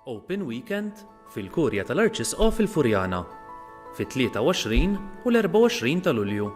Open Weekend fil-Kurja tal-Arċisqof il-Furjana, fit-23 u l-24 ta' Lulju.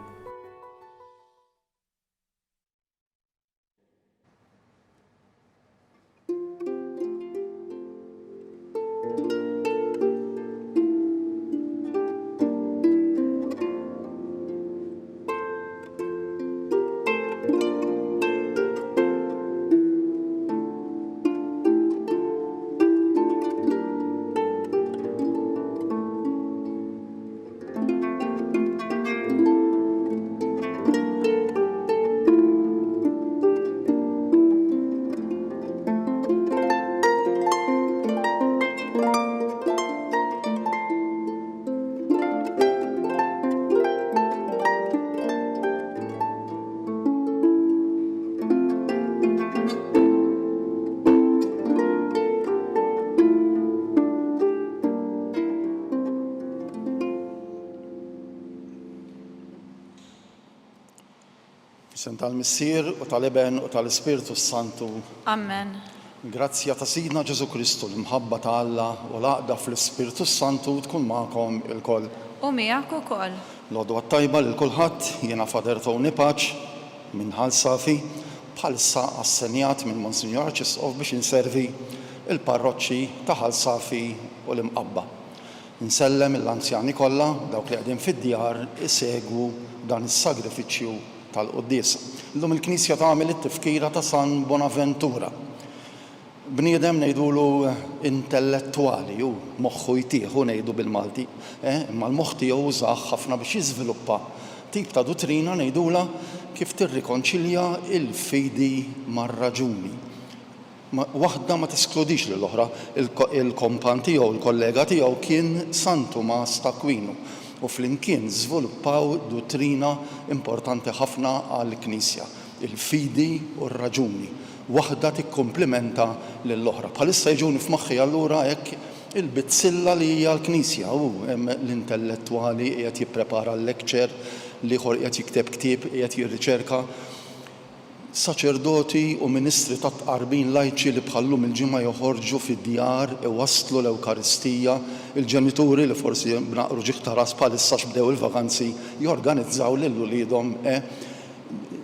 F'isem tal-Missier u tal-Iben u tal-Ispirtu s-Santu. Amen. Il-grazzja ta' Sidna Ġesù Kristu, l-imħabba ta' Alla u l-għaqda fl-Ispirtu s-Santu tkun magħkom ilkoll. U miegħek ukoll. L-għodwa t-tajba lil kulħadd, jiena Father Tony Pace minn Ħal Safi, bħalissa assenjat minn Monsinjur Arċisqof biex inservi l-parroċċi ta' Ħal Safi u l-Imqabba. Insellem lill-anzjani kollha, dawk li qegħdin fid-djar isegwu dan is-sagrifiċċju tal-quddiesa. Illum il-Knisja tagħmel it-tifkira ta' San Bonaventura. Bniedem ngħidulu intellettwali, hu moħħu jtih, hu ngħidu bil-Malti, eh, imma l-moħħ tiegħu użah ħafna biex jiżviluppa tip ta' duttrina ngħidulha kif tirrikonċilja l-fidi mar-raġuni. Waħda ma teskludix lill-oħra. Il-kompan tiegħu, il-kollega tiegħu kien San Tumas t'Akwinu u flimkien żviluppaw duttrina importanti ħafna għall-Knisja, il-fidi u r-raġuni. Waħda tikkumplimenta lill-oħra. Bħalissa jiġuni f'moħħi allura hekk il-bizzilla li hija l-Knisja. Hu hemm l-intellettwali qiegħed jipprepara l-lecture, l-ieħor qiegħed jikteb ktieb, qiegħed jirriċerka. Saċerdoti u ministri tat-tqarbin lajċi li bħal-lum il-ġimgħa joħorġu fid-djar iwasslu l-Ewkaristija, il-ġenituri li forsi b'naqru ġieħ ta' ras bħalissa għax bdew il-vaganzi jorganizzaw lil uliedhom e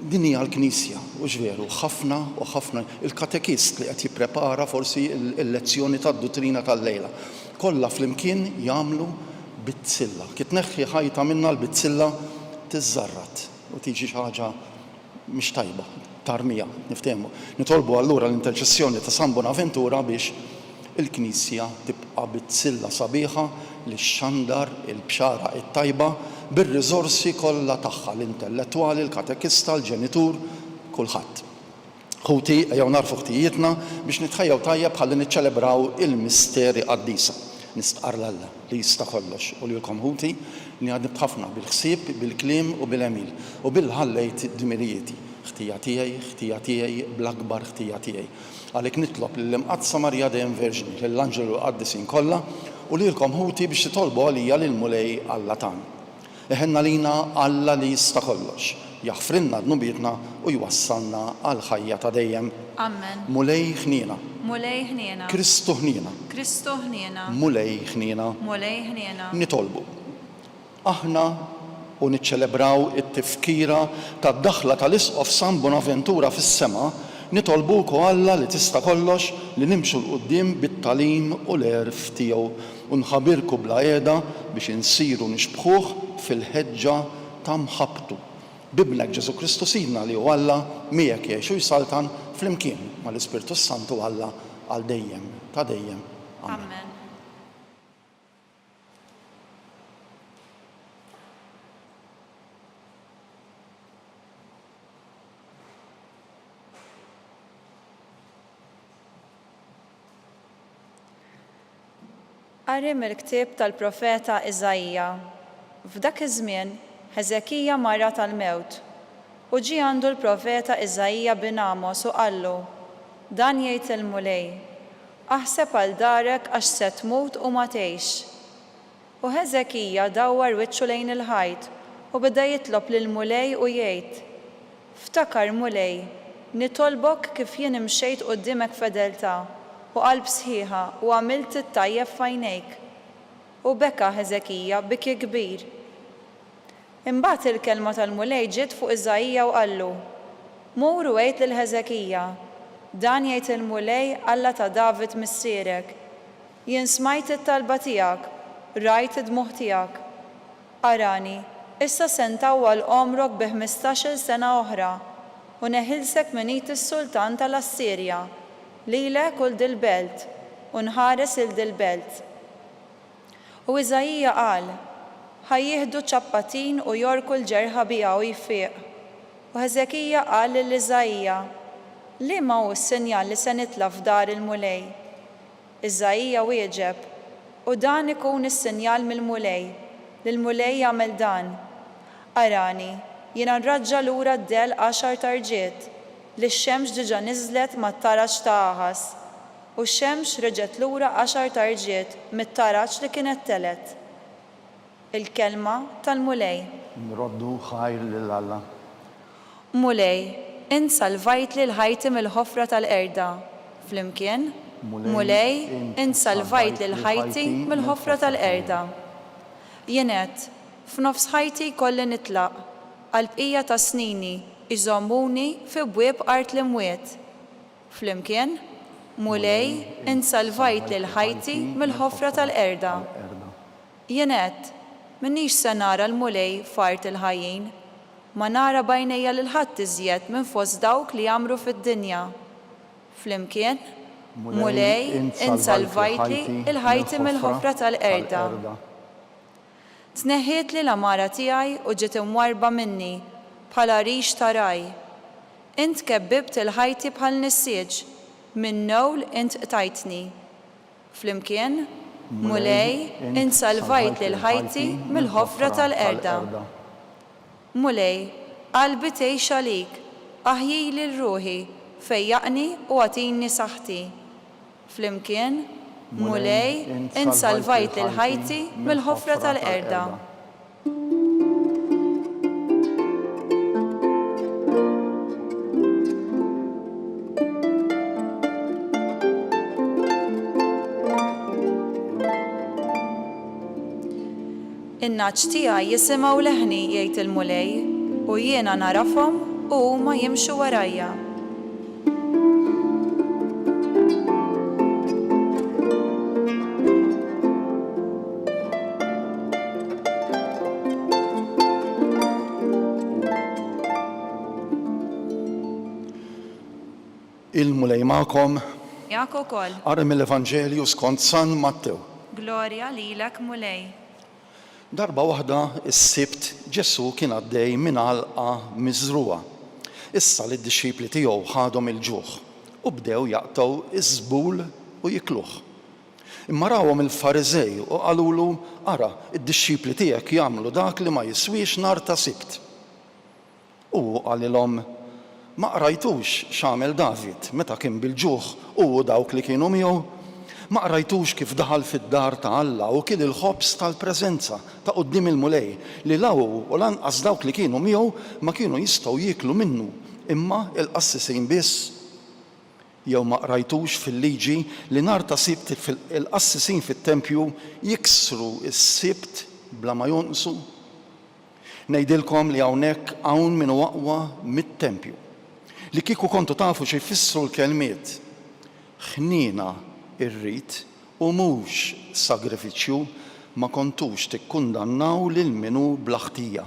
Din hija l-Knisja, hux veru? Ħafna u ħafna, il-katekist li qed jipprepara forsi l-lezzjoni tad-duttrina tal-lejla. Kollha flimkien jagħmlu bizzilla. Kif tneħħi ħajta minnha l-bizzilla tiżżarrat u tiġi xi ħaġa mhix tajba, tarmiha, niftehmu. Nitolbu allura l-interċessjoni ta' San Bonaventura biex il-Knisja tibqa' bizzilla sabiħa li xxandar il-Bxara t-Tajba bir-riżorsi kollha tagħha, l-intellettwali, l-katekista, l-ġenitur, kulħadd. Ħuti, ejjew nagħrfu ħtijietna biex nitħejjew tajjeb ħalli niċċelebraw il-misteri qaddisa. Nistqarr 'l Alla, li jista' kollox, u lilkom ħuti, li għadnibt ħafna bil-ħsieb, bil-kliem u bil-għemil, u billi ħallejt dmirijieti. Ħtija tiegħi, ħtija tiegħi, bl-akbar ħtija tiegħi. Għalhekk nitlob lill-Imqaddsa Marija dejjem Verġni, lill-anġli u l-qaddisin kollha, u lilkom ħuti biex titolbu għalija lill-Mulej Alla tagħna. Iħenn għalina Alla li jista' kollox, jaħfrilna dnubietna u jwassalna għall-ħajja ta' dejjem. Ammen. Mulej ħniena. Mulej ħniena. Kristu ħniena. Kristu ħniena. Mulej ħniena. Mulej ħniena. Nitolbu. Aħna u niċċelebraw it-tifkira tad-daħla tal-Isqof San Bonaventura fis-sema, nitolbuk o Alla li tista' kollox li nimxu 'l quddiem bit-tagħlim u l-għerf tiegħu u nħabirku bla qiegħda biex insiru nixbħuh fil-ħeġġa ta' mħabbtu. B'Ibnek Ġesù Kristu Sidna li hu Alla, miegħek jgħix u jsaltan flimkien mal-Ispirtu s-Santu Alla għal dejjem ta' dejjem. Amen. Amen. Qari mill-ktieb tal-profeta Iżaija. F'dak iż-żmien, Ħeżekija marad għall-mewt. U ġie għandu l-profeta Iżaija bin Amos u qallu, Dan jgħid il-Mulej, Aħseb għal darek għax se tmut u ma tgħixx. U Ħeżekija dawwar wiċċu lejn il-ħajt u beda jitlob lill-Mulej u jgħid, Ftakar, Mulej, nitolbok kif jien imxejt quddiemek b'fedeltà. u qalb sħiħa u għamilt it-tajjeb f'għajnejk. U beka Ħeżekija biki kbir. Imbagħad il-kelma tal-Mulej ġiet fuq Iżaija u qallu, Mur u għid lil Ħeżekija, 'Dan jgħid il-Mulej, Alla ta' David missierek, Jien smajt it-talba tiegħek, rajt id-dmugħ tiegħek. Arani, issa se ntawwal għomrok bi ħmistax-il sena oħra, u neħilsek minn id is-sultan ta' l-Assirja, lilek u 'l dil-belt, u nħares 'il dil-belt. U Iżaija qal, Ħa jieħdu ċappatin u jogħrku l-ġerħa biha u jfiq. U Ħeżekija qal lil Iżaija, Liema hu s-sinjal li se nitla' f'dar il-Mulej? Iżaija wieġeb, U dan ikun is-sinjal mill-Mulej, li l-Mulej jagħmel dan, Arani, jiena nraġġa' lura d-dell għaxar tarġiet, li x-xemx diġà niżlet mat-taraġ ta' Aħaż. U x-xemx reġgħet lura għaxar tarġiet mit-taraġ li kienet telgħet. Il-Kelma tal-Mulej. Nroddu ħajr lil Alla. Mulej, int salvajtli l-ħajti mill-ħofra tal-qerda. Flimkien, Mulej, int salvajtli l-ħajti mill-ħofra tal-qerda. Jien għedt, F'nofs ħajti jkolli nitlaq, għall-bqija ta' snini jżommuni fi bwieb art l-imwiet. Flimkien, Mulej, int salvajt lil ħajti mill-ħofra tal-qerda. Jien għedt, M'iniex se nara l-Mulej f'art il-ħajjin, ma nara b'għajnejja lil ħadd iżjed minn fost dawk li jgħammru fid-dinja. Flimkien, Mulej, int salvajtli l-ħajti mill-ħofra tal-qerda. Tneħħietli l-għamara tiegħi u ġiet imwarrba minni bħal għarix ta' ragħaj. Int kebbibt 'il ħajti bħal nissieġ, min-newl int qtajtni. Flimkien, Mulej, int salvajt lil ħajti mill-ħofra tal-qerda. Mulej, qalbi tgħix għalik, aħjili 'l ruħi, fejjaqni u agħtini saħħti. Flimkien, Mulej, int salvajt lil ħajti mill-ħofra tal-qerda. In-nagħaġ tiegħi jisimgħu leħni, jgħid il-Mulej, u jiena nagħrafhom u huma jimxu warajja. Il-Mulej magħkom. Miegħek ukoll. Qari mill-Evanġelju skont San Mattew. Glorja lilek Mulej. Darba waħda s-Sibt Ġesù kien għaddej minn għalqa miżrugħa. Issa lid-dixxipli tiegħu ħadhom il-ġuħ, u bdew jaqtgħu ż-żbul u jikluh. Imma rawhom il-Fariżej u qalulu, Ara, id-dixxipli tiegħek jagħmlu dak li ma jiswiex nhar ta' Sibt. U hu qalilhom, Ma qrajtux x'għamel David meta kien bil-ġuħ, hu u dawk li kienu miegħu? Ma qrajtux kif daħal fid-dar ta' Alla u kiel il-ħobż tal-preżenza ta' quddiem il-Mulej, li la hu u lanqas dawk li kienu miegħu ma kienu jistgħu jieklu minnu, imma l-qassisin biss? Jew ma qrajtux fil-Liġi li nhar ta' Sibt il-qassisin fit-tempju jiksru s-Sibt bla ma jonqsu? Ngħidilkom li hawnhekk hawn min hu aqwa mit-tempju. Li kieku kontu tafu xi jfissru l-kelmiet, Ħniena rrid u mhux sagrifiċċju, ma kontux tikkundannaw lil min hu bla ħtija.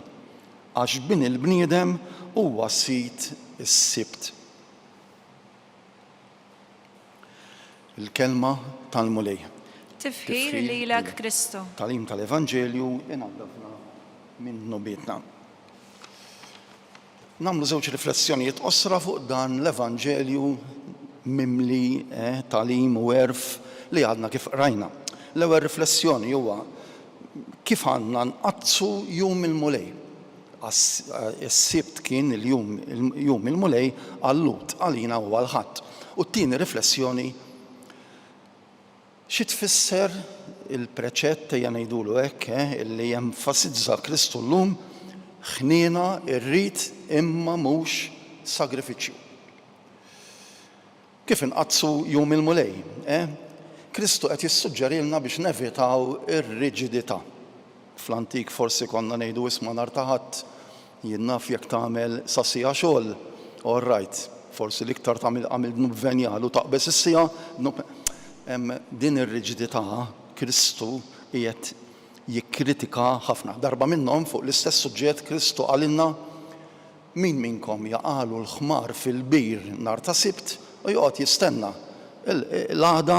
Għax Bin il-bniedem huwa Sid is-Sibt. Il-Kelma tal-Mulej. Tifħir lilek Kristu. Tagħlim tal-Evanġelju inaddafna minn dnubietna. Nagħmlu żewġ riflessjonijiet qosra fuq dan l-Evanġelju mimli eh, tagħlim u għerf li għadna kif qrajna. L-ewwel riflessjoni huwa kif għandna nqaddsu jum il-Mulej. Is-Sibt kien il-jum jum il-Mulej għal-Lhud, għalina huwa l-Ħadd. U t-tieni riflessjoni, xi tfisser il-preċett, ejja ngħidulu hekk, eh, illi jenfasizza Kristu llum, ħniena rrid imma mhux sagrifiċċju. Kif inqaddsu Jum il-Mulej, eh? Kristu qed jissuġġerilna biex nevitaw ir-riġidità. Fl-antik forsi konna ngħidu isma' nhar ta' Ħadd, jien naf jekk tagħmel sa siegħa xogħol, all right, forsi l-iktar tagħmel għamilt dnub venjal u taqbeż is-siegħa, dnub Din ir-riġidità Kristu qiegħed jikkritika ħafna. Darba minnhom fuq l-istess suġġett Kristu qalilna, Min minnkom jaqagħlu l-ħmar fil-bir nhar ta' Sibt u joqgħod jistenna l-għada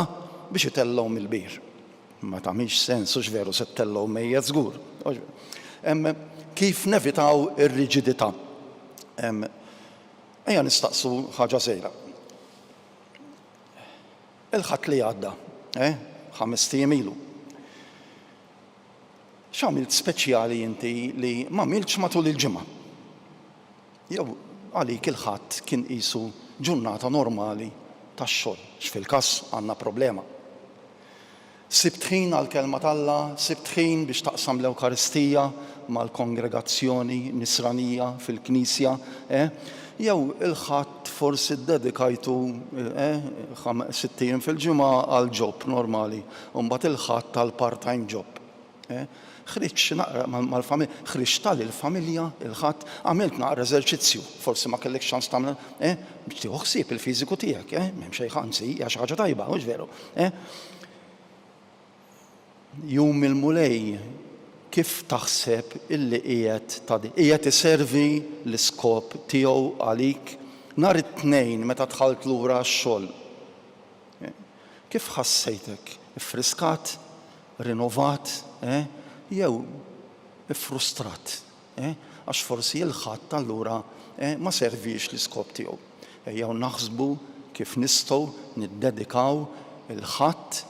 biex itellgħu mill-bir? Ma tagħmilx sens, hux veru, se ttellgħu mejjet żgur. Kif nevitaw ir-riġidità? Ejja nistaqsu ħaġa żgħira. Il-Ħadd li għadda, eh, ħamest ijiem ilu. X'għamilt speċjali inti li m'għamiltx matul il-ġimgħa? Jew għalik il-Ħadd kien qisu ġurnata normali tax-xogħol, x'fil-każ għandna problema. Sibt ħin għall-Kelma t'Alla, sibt ħin biex taqsam l-Ewkaristija mal-kongregazzjoni Nisranija fil-knisja, eh? Jew il-Ħadd forsi ddedikajtu, eh, sitt ijiem fil-ġimgħa għall-job normali, u mbagħad il-Ħadd għall-part-time job. Eh? Ħriġt xi naqra mal-familja, ħriġt għal il-familja il-Ħadd, għamilt naqra eżerċizzju, forsi ma kellekx ċans tagħmel, eh? Biex tieħu ħsieb il-fiżiku tiegħek, eh? M'hemm xejn anzi hija xi ħaġa tajba, mhux veru? Eh? Jum il-Mulej kif taħseb illi qiegħed ta' qiegħed iservi l-iskop tiegħu għalik nhar it-Tnejn meta dħalt lura għax-xogħol? Kif ħassejtek? Iffriskat? Rinovat? Eh? Jew iffrustrat? Eh? Għax forsi il-Ħadd allura eh, ma serviex l-iskop tiegħu. Ejjew naħsbu kif nistgħu niddedikaw il-Ħadd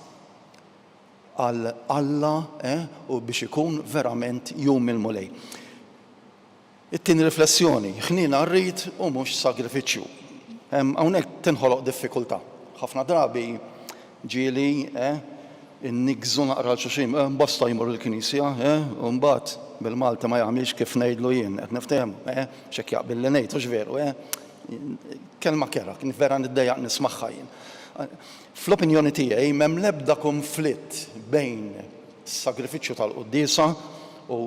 għal Alla eh, u biex ikun verament jum il-Mulej. It-tieni riflessjoni, ħniena rrid u mhux sagrifiċċju. Hawnhekk tinħoloq diffikultà. Ħafna drabi ġieli eh, inniggżu naqra 'l xulxin, eh, basta jmur il-knisja, eh, u mbagħad bil-Malti ma jagħmilx kif ngħidlu jien, qed niftehmu, eh, x'hekk jaqbilli ngħid, hux veru, eh? Kelma kerha, vera niddejjaq nismagħha jien. Fl-opinjoni tiegħi m'hemm l-ebda konflitt bejn is-sagrifiċċju tal-quddiesa u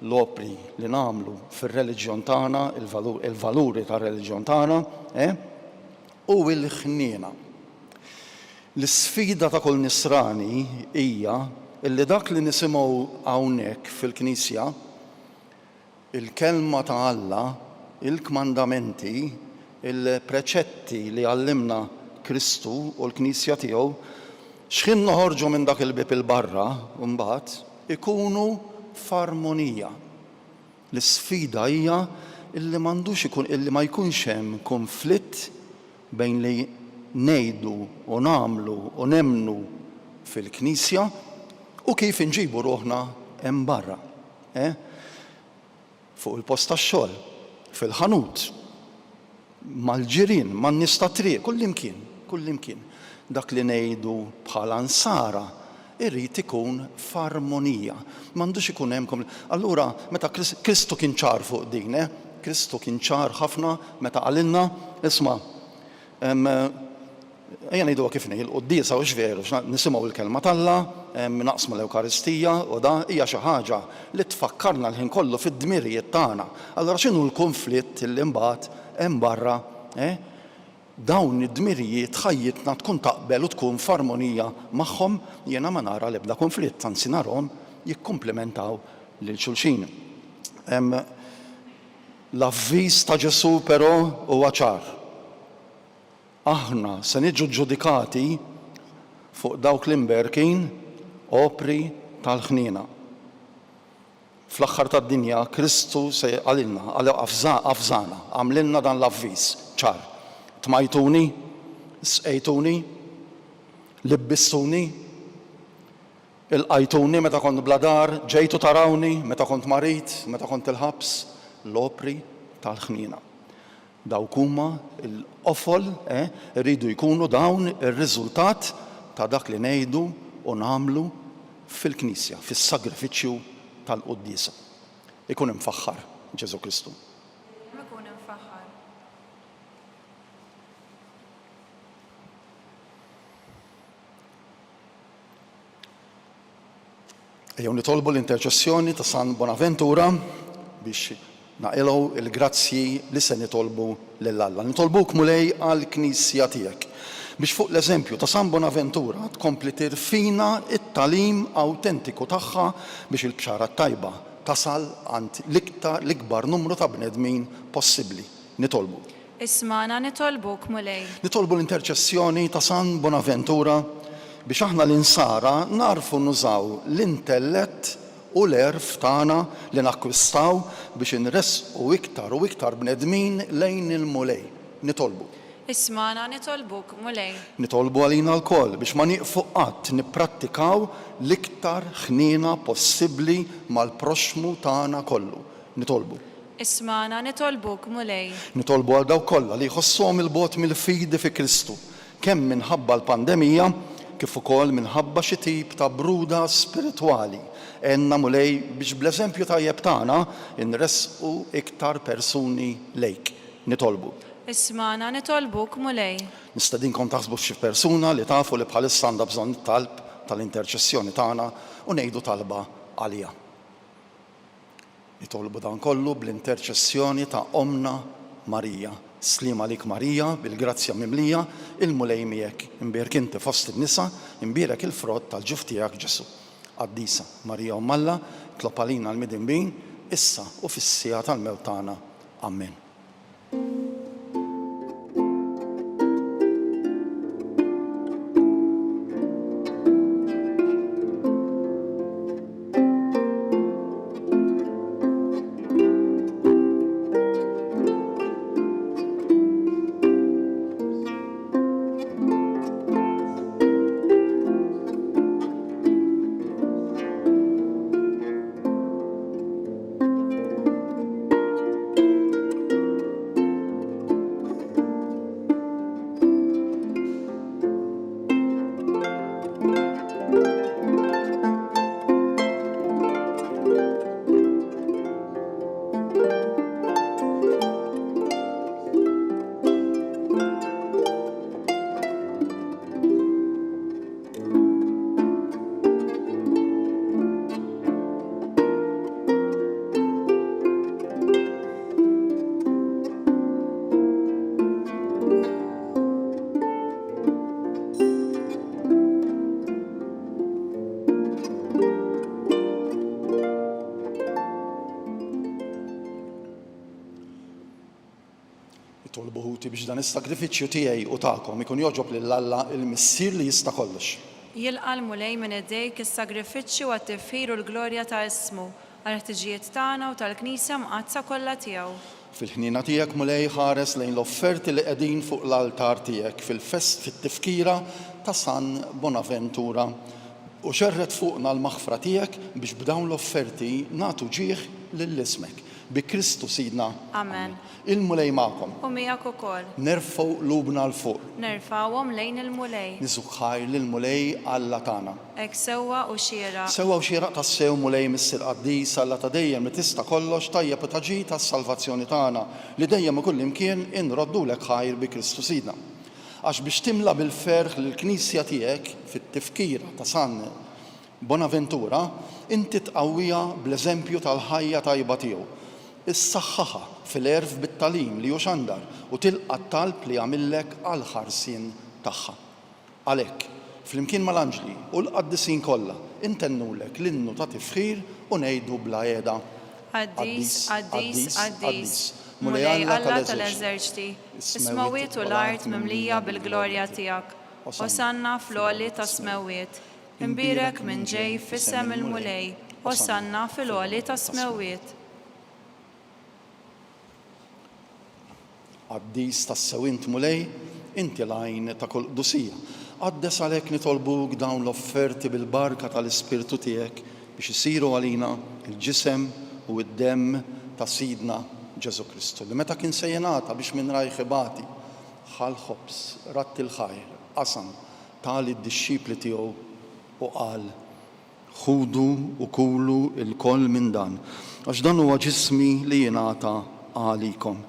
l-opri li nagħmlu fir-reliġjon tagħna, il-valuri tar-reliġjon tagħna, eh, u l-ħniena. L-isfida ta' kull Nisrani hija illi dak li nisimgħu hawnhekk fil-Knisja, il-Kelma ta' Alla, il-kmandamenti, il-preċetti li għallimna Kristu u l-Knisja tiegħu, x'ħin noħorġu minn dak il-bieb 'il barra mbagħad, ikunu f'armonija. L-isfida hija illi m'għandux ikun illi ma jkunx hemm kunflitt bejn li ngħidu u nagħmlu u nemmnu fil-Knisja u kif inġibu ruħna hemm barra. Eh? Fuq il-post tax-xogħol, fil-ħanut, mal-ġirien, man-nies tat-triq, kullimkien, kullimkien. Dak li ngħidu bħala Nsara jrid ikun f'armonija. M'għandux ikun hemm Allura meta Kristu kien ċar fuq din, eh? Kristu kien ċar ħafna meta qalilna, isma' Ejja ngħiduha kif inhi, il-quddiesa hux veru, nisimgħu l-Kelma t'Alla, naqsmu l-Ewkaristija u da hija xi ħaġa li tfakkarna l-ħin kollu fid-dmirijiet tagħna. Allura x'inhu l-kunflitt li mbagħad hemm barra, eh? Dawn id-dmirijiet ħajjitna tkun taqbel u tkun f'armonija magħhom, jiena ma nara l-ebda kunflitt, anzi narhom jikkumplimentaw lil xulxin. L-avviż ta' Ġesù però huwa ċar. Aħna se niġu ġġudikati fuq dawk l-imberkin opri tal-ħniena. Fl-aħħar tad-dinja Kristu se qalilna, avżana, għamlilna dan l-avviż ċar, Tmajtuni, sqejtuni, libbistuni, ilqajtuni meta kont bla dar, ġejtu tarawni meta kont marid, meta kont il-ħabs, l-opri tal-ħniena. Dawk huma l-qofol, eh, iridu jkunu dawn ir-riżultat ta' dak li ngħidu u nagħmlu fil-Knisja, fis-sagrifiċċju tal-quddiesa. Ikun imfaħħar Ġesù Kristu. Dejjem ikun imfaħħar. Ejjew nitolbu l-interċessjoni ta' San Bonaventura biex naqilgħu l-grazzji li se nitolbu lil Alla. Nitolbuk Mulej għall-Knisja tiegħek biex fuq l-eżempju ta' San Bonaventura tkompli tirfina t-tagħlim awtentiku tagħha biex il-Bxara t-Tajba tasal għand l-iktar l-ikbar numru ta' bnedmin possibbli. Nitolbu. Ismagħna nitolbuk, Mulej. Nitolbu l-interċessjoni ta' San Bonaventura biex aħna l-Insara nagħrfu nużaw l-intellett u l-għerf tagħna li nakkwistaw biex inressqu iktar u iktar bnedmin lejn il-Mulej. Nitolbu. Ismagħna nitolbuk, Mulej. Nitolbu għalina lkoll biex ma nieqfu qatt nipprattikaw l-iktar ħniena possibbli mal-proxxmu tagħna kollu. Nitolbu. Ismagħna nitolbuk, Mulej. Nitolbu għal dawk kollha li jħossuhom 'il bogħod mill-fidi fi Kristu, kemm minħabba l-pandemija kif ukoll minħabba xi tip ta' bruda spiritwali. Għinna, Mulej, biex bl-eżempju tajjeb tagħna nressqu iktar persuni lejk. Nitolbu. Ismagħna nitolbuk, Mulej. Nistedinkom taħsbu f'xi persuna li tafu li bħalissa għandha bżonn it-talb tal-interċessjoni tagħna u ngħidu talba għaliha. Nitolbu dan kollu bl-interċessjoni ta' Ommna Marija. Sliem għalik Marija, bil-grazzja mimlija, il-Mulej miegħek. Imbierk inti fost in-nisa, imbierek il-frott tal-ġuf tiegħek Ġesù. Qaddisa Marija Omm Alla, itlob għalina l-midinbin, issa u fis-siegħa tal-mewt tagħna. Ammen. Itolbu ħuti biex dan is-sagrifiċċju tiegħi u tagħkom ikun jogħġob lil Alla il-Missier li jista' kollox. Jilqa' l-Mulej minn idejk is-sagrifiċċju għat-tifħir u l-glorja ta' ismu, għall-ħtiġijiet tagħna u tal-Knisja Mqaddsa kollha tiegħu. Fil-ħniena tiegħek, Mulej, ħares lejn l-offerti li qegħdin fuq l-altar tiegħek fil-fest fit-tifkira ta' San Bonaventura, u xerred fuqna l-maħfra tiegħek biex b'dawn l-offerti nagħtu ġieħ lil ismek. Bi Kristu Sidna. Amen. Il-Mulej magħkom. U miegħek ukoll. Nerfgħu qlubna 'l fuq. Nerfgħuhom lejn il-Mulej. Niżuk ħajr lill-Mulej Alla tagħna. Hekk sewwa u xieraq. Sewwa u xieraq tassew, Mulej Missier Qaddis, Alla ta' dejjem li tista' kollox, tajjeb u ta' ġid għas-salvazzjoni tagħna, li dejjem u kullimkien inroddulek ħajr bi Kristu Sidna. Għax biex timla bil-ferħ lill-Knisja tiegħek fit-tifkira ta' San Bonaventura, inti tqawwiha bl-eżempju tal-ħajja tajba tiegħu, issaħħaħha fil-għerf bit-tagħlim li hu xandar u tilqa' t-talb li għamillek għall-ħarsien tagħha. Għalhekk, flimkien mal-anġli u l-qaddisin kollha, intennulek l-innu ta' tifħir u ngħidu bla heda, Qaddis, qaddis, qaddis, Mulej Alla tal-eżerċti, is-smewwiet u l-art mimlija bil-glorja tiegħek. Osanna fl-għoli tas-smewwiet. Imbierek min ġej f'isem il-Mulej, Osanna fil-għoli tas-smewwiet. Qaddis tassew int, Mulej, inti l-għajn ta' kull qdusija. Qaddes għalhekk nitolbuk dawn l-offerti bil-barka tal-Ispirtu tiegħek biex isiru għalina l-ġisem u d-demm ta' Sidna Ġesù Kristu, li meta kien se jingħata biex minn rajh ibati, ħa l-ħobż, radd il-ħajr, qasam, Ta lid-dixxipli tiegħu u qal, Ħudu u kulu lkoll minn dan, għax dan huwa ġismi li jingħata għalikom.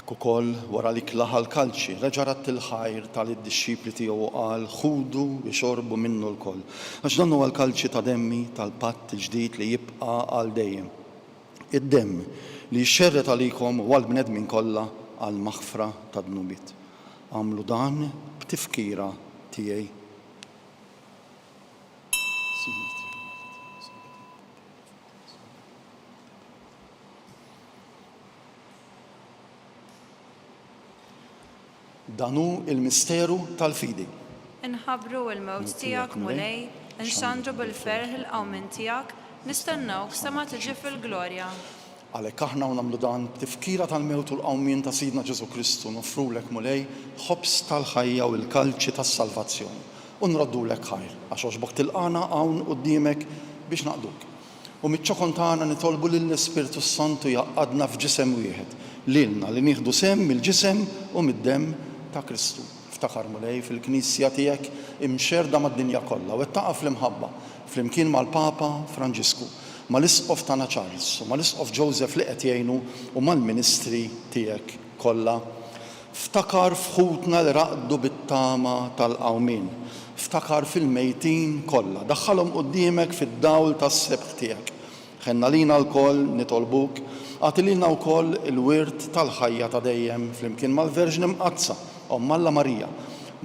Hekk ukoll, wara l-ikla ħa l-kalċi, reġa' radd il-ħajr ta lid-dixxipli tiegħu u qal, Ħudu, ixorbu minnu lkoll, għax dan huwa l-kalċi ta' demmi tal-patt il-ġdid li jibqa' għal dejjem, id-demm li jixxerred għalikom u għall-bnedmin kollha għall-maħfra tad-dnubiet. Agħmlu dan b'tifkira tiegħi. Dan hu l-misteru tal-fidi. Inħabbru l-mewt tiegħek, Mulej, inxandru bil-ferħ il-qawmien tiegħek, nistennewk sa ma tiġi fil-glorja. Għalhekk aħna u nagħmlu dan b'tifkira tal-mewt u l-qawmien ta' Sidna Ġesù Kristu, noffrulek, Mulej, ħobż tal-ħajja u l-kalċi tas-salvazzjoni, u nroddulek ħajr, għax għoġbok tilqagħna hawn quddiemek biex naqduk. U miċ-ċokon tagħna nitolbu lill-Ispirtu s-Santu jgħaqqadna f'ġisem wieħed, lilna li nieħdu sehem mill-ġisem u mid-demm ta' Kristu. Ftakar, Mulej, fil-Knisja tiegħek imxerrda mad-dinja kollha, wettaqha fl-imħabba, flimkien mal-Papa Franġisku, mal-Isqof tagħna Charles u mal-Isqof Joseph li qed jgħinu u mal-ministri tiegħek kollha. Ftakar f'ħutna li raqdu bit-tama tal-qawmien. Ftakar fil-mejtin kollha. Daħħalhom quddiemek fid-dawl tas-sebħ tiegħek. Ħenn għalina lkoll, nitolbuk, agħti lilna wkoll il-wirt tal-ħajja ta' dejjem flimkien mal-Verġni Mqaddsa, Omm Alla Marija,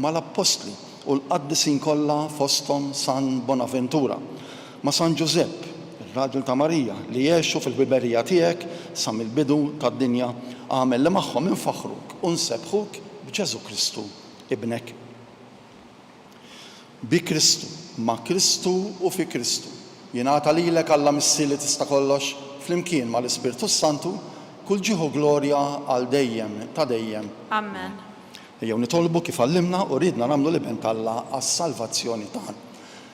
mal-Appostli u l-qaddisin kollha fosthom San Bonaventura. Ma' San Ġużepp, ir-raġel ta' Marija, li għexu fil-ħbiberija tiegħek sa mill-bidu tad-dinja, agħmel li magħhom infaħħruk u nsebbħuk b'Ġesù Kristu, Ibnek. Bi Kristu, ma' Kristu u fi Kristu, jingħata lilek Alla Missier li tista' kollox, flimkien mal-Ispirtu s-Santu, kull ġieħ u glorja għal dejjem ta' dejjem. Amen. Ejjew nitolbu kif għallimna u riedna nagħmlu l-Iben t'Alla għas-salvazzjoni tagħna.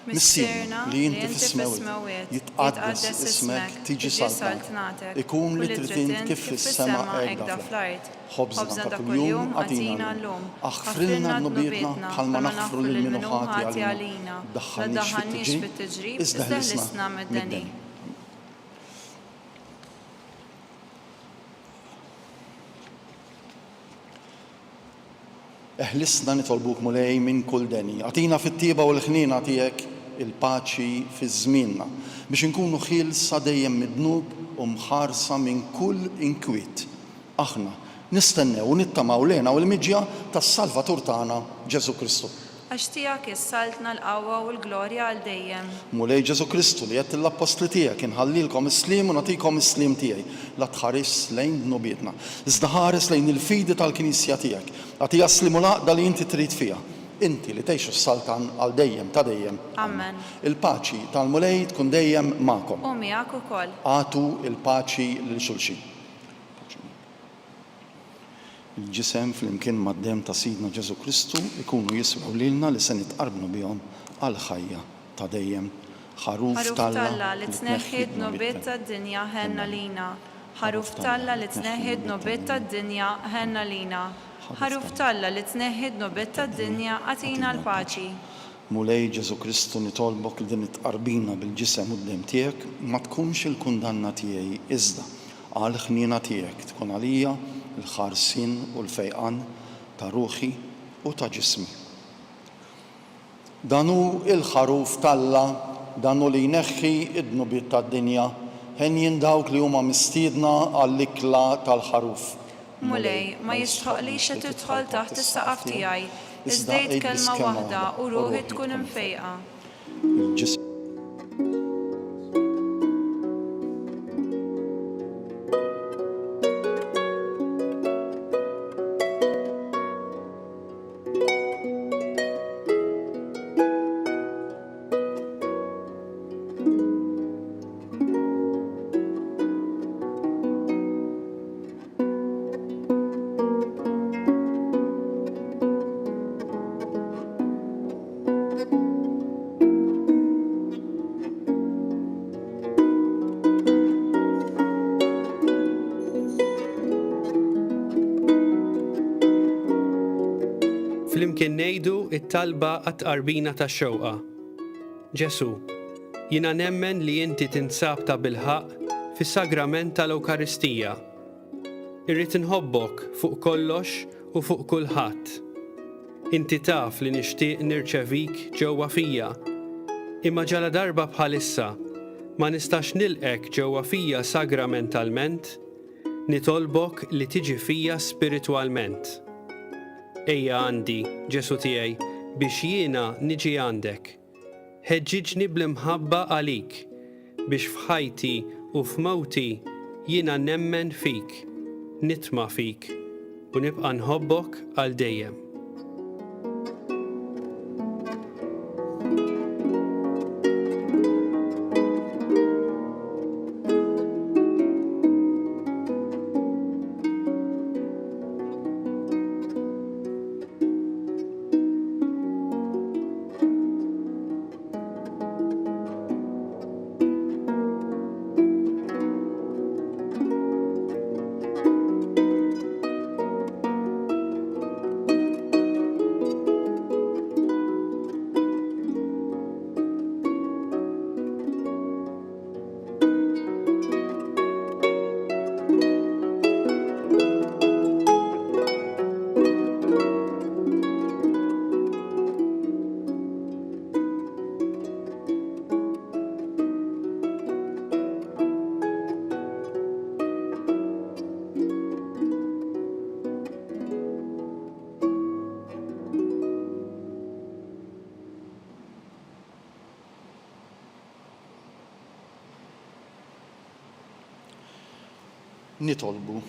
Missierna li inti fis-smewwiet, jitqaddes ismek, tiġi saltnatek, ikun li trid int kif fis-sema hekk fl-art. Ħobżna ta' kuljum agħtina llum. Aħfrilna dnubietna bħalma naħfru lil min hu ħati għalina. Tdaħħalniex fit-tiġrib, iżda eħlisna mid-deni. Eħlisna nitolbuk Mulej minn kull deni. Agħtina fit-tjieba u l-ħniena tiegħek il-paċi fi żmienna, biex inkunu ħielsa dejjem mid-dnub u mħarsa minn kull inkwiet. Aħna nistennew u nittamaw l-hena u l-miġja tas-Salvatur tagħna, Ġesù Kristu. Għax tiegħek hi s-saltna, l-qawwa u l-glorja għal dejjem. Mulej Ġesù Kristu, li għedt lill-appostli tiegħek, Inħallilkom is-sliem u nagħtikom is-sliem tiegħi, la tħarisx lejn dnubietna, iżda ħares lejn il-fidi tal-Knisja tiegħek. Agħtiha s-sliem u l-għaqda li inti trid fiha, inti li tgħix u ssaltan għal dejjem ta' dejjem. Amen. Il-paċi tal-Mulej tkun dejjem magħkom. U miegħek ukoll. Agħtu l-paċi lil xulxin. Paċi miegħek. Il-ġisem flimkien mad-demm ta' Sidna Ġesù Kristu jkunu jiswew lilna li se nitqarbnu bihom għall-ħajja ta' dejjem. Ħaruf Ħaruf t'Alla t'Alla li tneħħi d-dnubiet tad-dinja, ħenn għalina. Ħaruf t'Alla li tneħħi d-dnubiet tad-dinja, ħenn għalina. Ħaruf t'Alla li tneħħi d-dnubiet tad-dinja, agħtina l-paċi. Mulej Ġesù Kristu nitolbok li din it-tqarbina bil-ġisem u d-demm tiegħek ma tkunx il-kundanna tiegħi iżda għall-ħniena tiegħek tkun għalija l-ħarsien u l-fejqan ta' ruħi u ta' ġismi. Dan hu l-Ħaruf t'Alla, dan hu li jneħħi d-dnubiet tad-dinja. Henjin dawk li huma mistiedna għall-ikla tal-Ħaruf. Mulej, ma jistħoqqlix li tidħol taħt is-saqaf tiegħi, iżda għid kelma waħda u ruħi tkun imfejqa. Flimkien ngħidu t-talba għat-tqarbina tax-xewqa. Ġesù, jiena nemmen li inti tinsab tabilħaqq fis-sagrament tal-Ewkaristija. Irrid inħobbok fuq kollox u fuq kulħadd. Inti taf li nixtieq nirċevik ġewwa fija, imma ġaladarba bħalissa ma nistax nilqgħek ġewwa fija sagramentalment, nitolbok li tiġi fija spiritwalment. Ejja għandi, Ġesù tiegħi, biex jiena niġi għandek. Ħeġġiġni bl-imħabba għalik, biex f'ħajti u f'mewti jiena nemmen fik, nitma' fik, u nibqa' nħobbok għal dejjem. Nitolbu.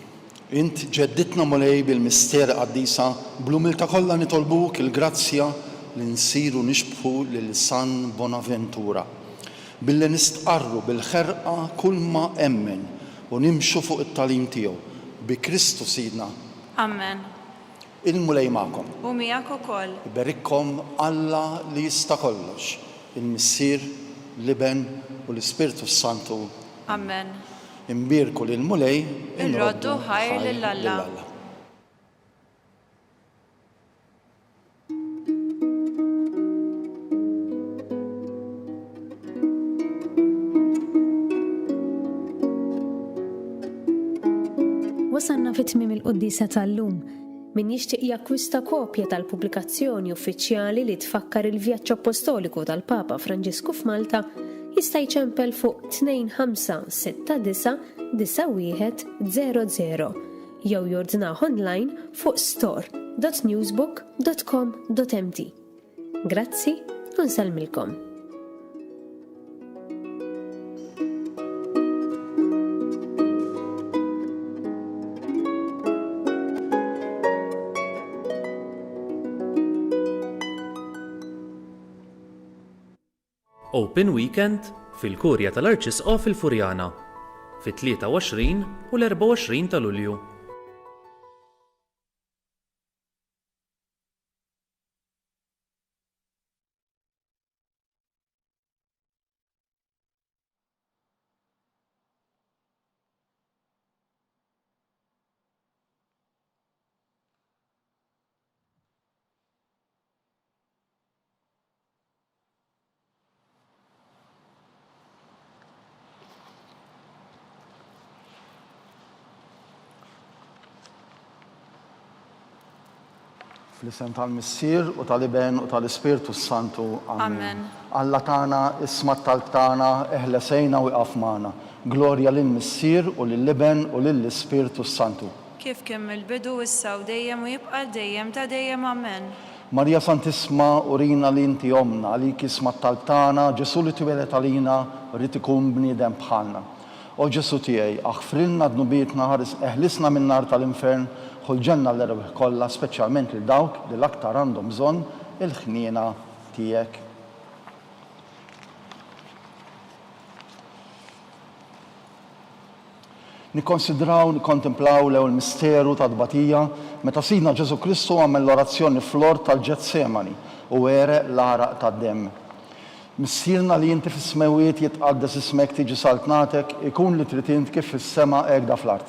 Int ġeddidtna Mulej bil-misteri qaddisa, bl-umiltà kollha nitolbuk il-grazzja li nsiru nixbħu lil San Bonaventura, billi nistqarru bil-ħerqa kulma emmen u nimxu fuq it-tagħlim tiegħu. Bi Kristu Sidna. Amen. Il-Mulej magħkom. U miegħek ukoll. Iberikkom Alla li jista' kollox, il-Missier, l-Iben, u l-Ispirtu s-Santu. Amen. Inbierku lill-Mulej, Inroddu ħajr lil Alla. Wasalna fi tmiem il-quddiesa tal-lum. Min jixtieq jakkwista kopja tal-pubblikazzjoni uffiċjali li tfakkar il-vjaġġ appostoliku tal-Papa Franġisku f'Malta jista' jċempel fuq 2569 9100 jew jordnah online fuq store.newsbook.com.mt. Grazzi u nsellmilkom. Open Weekend fil-Kurja tal-Arċisqof il-Furjana, fit-23 u l-24 ta' Lulju. Fl-isem tal-Missier u tal-Iben u tal-Ispirtu s-Santu. Amen. Alla tagħna, isma' t-talb tagħna, eħles għinna u iqaf magħna. Glorja lill-Missier u lill-Iben u lill-Ispirtu s-Santu. Kif kien mill-bidu, issa u dejjem u jibqa' għal dejjem ta' dejjem. Amen. Marija Santissma, urina li inti Ommna, għalik isma' t-talb tagħna, Ġesù li twieled għalina ried ikun bniedem bħalna. O Ġesù tiegħi, aħfrilna dnubietna, ħares eħlisna min-nar tal-infern, ħu l-ġenna l-erwieħ kollha, speċjalment lil dawk li l-aktar għandhom bżonn il-ħniena tiegħek. Nikkonsidraw, nikkontemplaw l-ewwel misteru tat-tbatija meta Sidna Ġesù Kristu għamel l-orazzjoni fl-ort tal-Ġetsemani u għereq l-għaraq tad-demm. Missierna li inti fis-smewwiet jitqaddes ismek tiġi saltnatek ikun li trid int kif fis-sema hekda fl-art.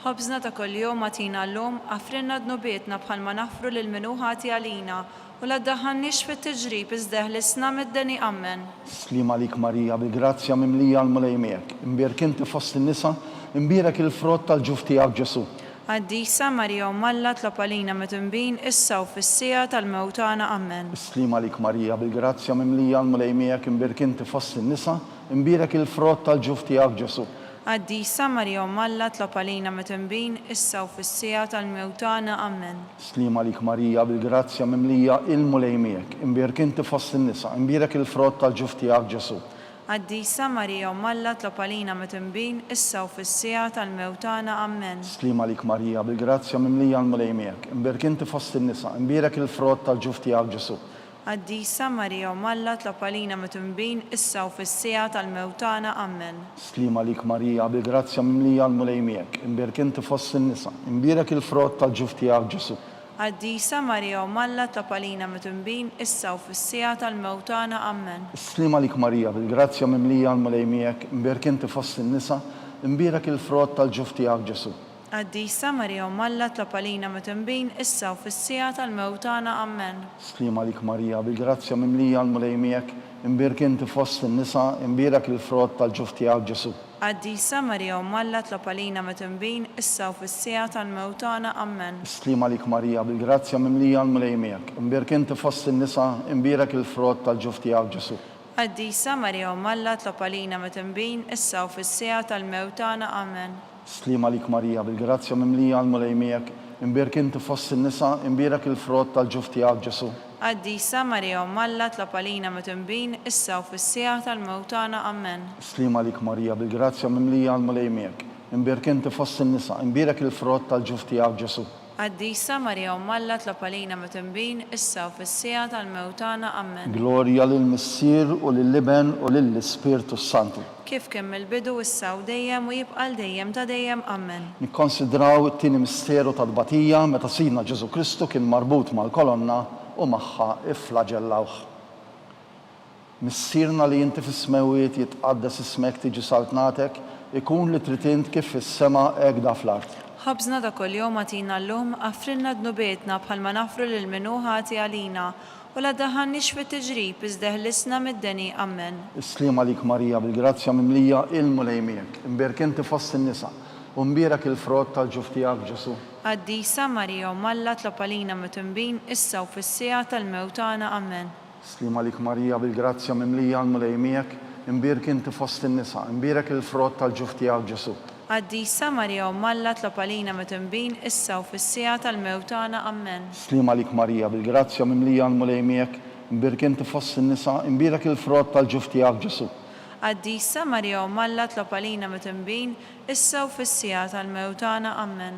Ħobżna ta' kuljum agħtina llum, aħfrilna dnubietna bħalma naħfru lil min hu ħati għalina, u la ddaħħalniex fit-tiġrib iżda eħlisna mid-deni. Ammen. Sliem għalik Marija bil-grazzja mimlija l-Mulej miegħek, imbierk inti fost in-nisa, imbierek il-frott tal-ġuf tiegħek Ġesù. Qaddisa Marija Omm Alla tlob għalina midinbin issa u fis-siegħa tal-mewt tagħna. Ammen. Is-sliem għalik Marija, bil-grazzja mimlija l-Mulej miegħek imbierk inti fost in-nisa, imbierek il-frott tal-ġuf tiegħek Ġesù. Qaddisa Marija Omm Alla tlob għalina midinbin issa u fis-siegħa tal-mewt tagħna. Ammen. Sliem għalik Marija, bil-grazzja mimlija il-Mulej miegħek, imbierk inti fost in-nisa, imbierek il-frott tal-ġuf tiegħek Ġesù. Qaddisa Marija Omm Alla tlob għalina midinbin issa u fis-siegħa tal-mewt tagħna. Ammen. Sliem għalik Marija, bil-grazzja mimlija l-Mulej miegħek, imbierk inti fost in-nisa, imbierek il-frott tal-ġuf tiegħek Ġesù. Qaddisa Marija Omm Alla tlob għalina midinbin issa u fis-siegħa tal-mewt tagħna. Ammen. Sliem għalik Marija, bil-grazzja mimlija l-Mulej miegħek, imbierk inti fost in-nisa, imbierek il-frott tal-ġuf tiegħek Ġesù. Qaddisa Marija Omm Alla tlob għalina midinbin issa u fis-siegħa tal-mewt tagħna. Ammen. Sliem għalik Marija, bil-grazzja mimlija l-Mulej miegħek, imbierk inti fost in-nisa, imbierek il-frott tal-ġuf tiegħek Ġesù. Qaddisa Marija Omm Alla tlob għalina midinbin issa u fis-siegħa tal-mewt tagħna. Ammen. Sliem għalik Marija, bil-grazzja mimlija l-Mulej miegħek, imbierk inti fost in-nisa, imbierek il-frott tal-ġuf tiegħek Ġesù. Qaddisa Marija Omm Alla tlob għalina midinbin issa u fis-siegħa tal-mewt tagħna. Ammen. Sliem għalik Marija, bil-grazzja mimlija l-Mulej miegħek, imbierk inti fost in-nisa, imbierek il-frott tal-ġuf tiegħek Ġesù. Qaddisa Marija Omm Alla tlob għalina midinbin issa u fis-siegħa tal-mewt tagħna. Ammen. Sliem għalik Marija, bil-grazzja mimlija l-Mulej miegħek, imbierk inti fost in-nisa, imbierek il-frott tal-ġuf tiegħek Ġesù. Qaddisa Marija Omm Alla tlob għalina midinbin, issa u fis-siegħa tal-mewt tagħna. Ammen. Sliem għalik Marija, bil-grazzja mimlija l-Mulej miegħek, imbierk inti fost in-nisa, imbierek il-frott tal-ġuf tiegħek Ġesù. Qaddisa Marija Omm Alla tlob għalina midinbin, issa u fis-siegħa tal-mewt tagħna. Ammen. Glorja lill-Missier u lill-Iben u lill-Ispirtu s-Santu. Kif kien mill-bidu, issa u dejjem, u jibqa' għal dejjem ta' dejjem. Ammen. Nikkonsidraw it-tieni misteru ta' tbatija meta Sidna Ġesù Kristu kien marbut mal-kolonna u magħha ifflaġellawh. Missierna li inti fis-smewwiet jitqaddes ismek tiġi saltnatek, ikun li trid int kif fis-sema hekk da fl-art. Ħobżna ta' kuljum agħtina llum, aghfrilna dnubietna bħalma naghfru lil min hu ħati għalina, u la ddaħħalniex fit-tiġrib iżda eħlisna mid-deni. Ammen. Is-sliem għalik Marija bil-grazzja mimlija il-Mulej miegħek, imbierk inti fost in-nisa, u mbierek il-frott tal-ġuf tiegħek Ġesù. Qaddisa Marija Omm Alla tlob għalina midinbin issa u fis-siegħa tal-mewt tagħna. Ammen. Sliem għalik Marija bil-grazzja mimlija l-Mulej miegħek, imbierk inti fost in-nisa, imbierek il-frott tal-ġuf tiegħek Ġesù. Qaddisa Marija Omm Alla tlob għalina midinbin issa u fis-siegħa tal-mewt tagħna. Ammen. Sliem għalik Marija bil-grazzja mimlija l-Mulej miegħek, imbierk inti fost in-nisa, imbierek il-frott tal-ġuf tiegħek Ġesù. Qaddisa Marija Omm Alla tlob għalina midinbin issa u fis-siegħa tal-mewt tagħna. Ammen.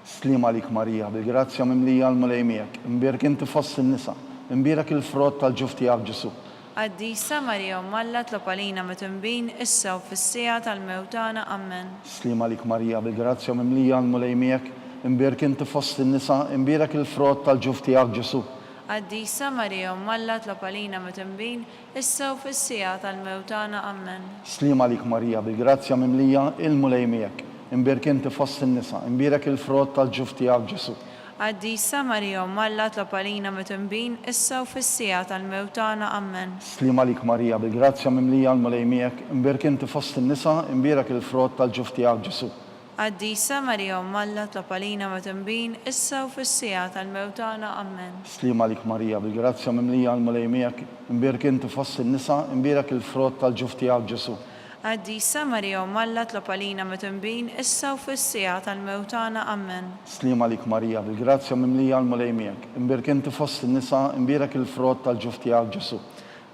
Sliem għalik Marija, bil-grazzja mimlija l-Mulej miegħek, imbierk inti fost in-nisa, imbierek il-frott tal-ġuf tiegħek Ġesù. Qaddisa Marija Omm Alla tlob għalina midinbin, issa u fis-siegħa tal-mewt tagħna. Ammen. Sliem għalik Marija, bil-grazzja mimlija l-Mulej miegħek, imbierk inti fost in-nisa, imbierek il-frott tal-ġuf tiegħek Ġesù. Qaddisa Marija Omm Alla tlob għalina midinbin, issa u fis-siegħa tal-mewt tagħna. Ammen. Sliem għalik Marija, bil-grazzja mimlija, il-Mulej miegħek. Imbierk inti fost in-nisa, imbierek il-frott tal-ġuf tiegħek Ġesù. Qaddisa Marija Omm Alla tlob għalina midinbin, issa u fis-siegħa tal-mewt tagħna. Ammen. Sliem għalik Marija, bil-grazzja mimlija, l-Mulej miegħek, imbierk inti fost in-nisa, imbierek il-frott tal-ġuf tiegħek Ġesù. Qaddisa Marija Omm Alla tlob għalina midinbin, issa u fis-siegħa tal-mewt tagħna. Ammen. Sliem għalik Marija, bil-grazzja mimlija l-Mulej miegħek, imbierk inti fost in-nisa, imbierek il-frott tal-ġuf tiegħek Ġesù. Qaddisa Marija Omm Alla tlob għalina midinbin, issa u fis-siegħa tal-mewt tagħna. Ammen. Sliem għalik Marija, bil-grazzja mimlija l-Mulej miegħek, imbierk inti fost in-nisa, imbierek il-frott tal-ġuf tiegħek Ġesù.